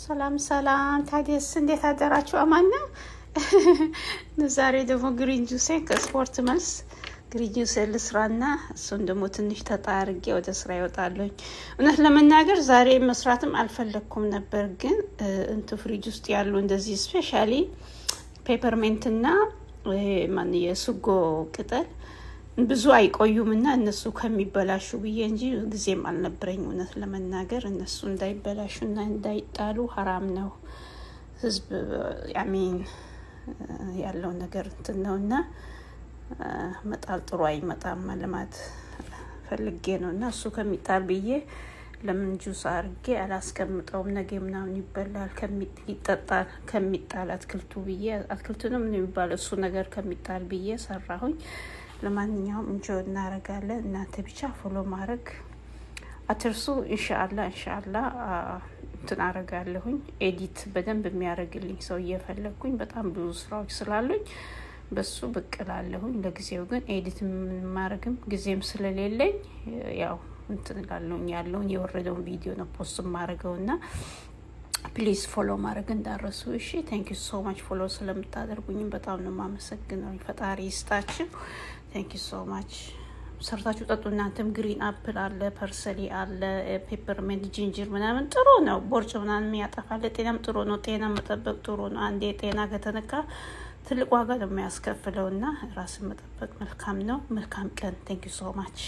ሰላም ሰላም፣ ታዲያስ እንዴት አደራችሁ? አማን ነው። ዛሬ ደግሞ green juice ኤን ከስፖርት መልስ green juice ልስራና እሱን ደግሞ ትንሽ ጠጣ አርጌ ወደ ስራ ይወጣለኝ። እውነት ለመናገር ዛሬ መስራትም አልፈለግኩም ነበር፣ ግን እንቱ ፍሪጅ ውስጥ ያሉ እንደዚህ especially peppermint ና ማን የሱጎ ቅጠል ብዙ አይቆዩም እና እነሱ ከሚበላሹ ብዬ እንጂ ጊዜም አልነበረኝ። እውነት ለመናገር እነሱ እንዳይበላሹ እና እንዳይጣሉ ሀራም ነው። ህዝብ I mean ያለው ነገር እንትን ነው እና መጣል ጥሩ አይመጣም ለማለት ፈልጌ ነው እና እሱ ከሚጣል ብዬ ለምን ጁስ አርጌ አላስቀምጠውም? ነገ ምናምን ይበላል ይጠጣል ከሚጣል አትክልቱ ብዬ፣ አትክልቱ ነው ምን የሚባለው፣ እሱ ነገር ከሚጣል ብዬ ሰራሁኝ። ለማንኛውም enjoy እናረጋለን። እናንተ ብቻ follow ማድረግ አትርሱ። ኢንሻአላ ኢንሻአላ እንትን አረጋለሁኝ። Edit በደንብ የሚያደርግልኝ ሰው እየፈለግኩኝ በጣም ብዙ ስራዎች ስላሉኝ በሱ ብቅ እላለሁኝ። ለጊዜው ግን edit ማድረግም ጊዜም ስለሌለኝ ያው እንትን እላለሁኝ፣ ያለውን የወረደውን ቪዲዮ ነው post ማድረገው እና please follow ማድረግ እንዳትረሱ። እሺ፣ thank you so much። Follow ስለምታደርጉኝም በጣም ነው የማመሰግነው። ፈጣሪ ይስጣችሁ። Thank you so much። ሰርታችሁ ጠጡ። እናንተም green apple አለ፣ parsley አለ፣ peppermint፣ ginger ምናምን ጥሩ ነው። ቦርጭ ምናምን ያጠፋል። ለጤናም ጥሩ ነው። ጤና መጠበቅ ጥሩ ነው። አንዴ ጤና ከተነካ ትልቅ ዋጋ ነው የሚያስከፍለው እና ራስን መጠበቅ መልካም ነው። መልካም ቀን። Thank you so much።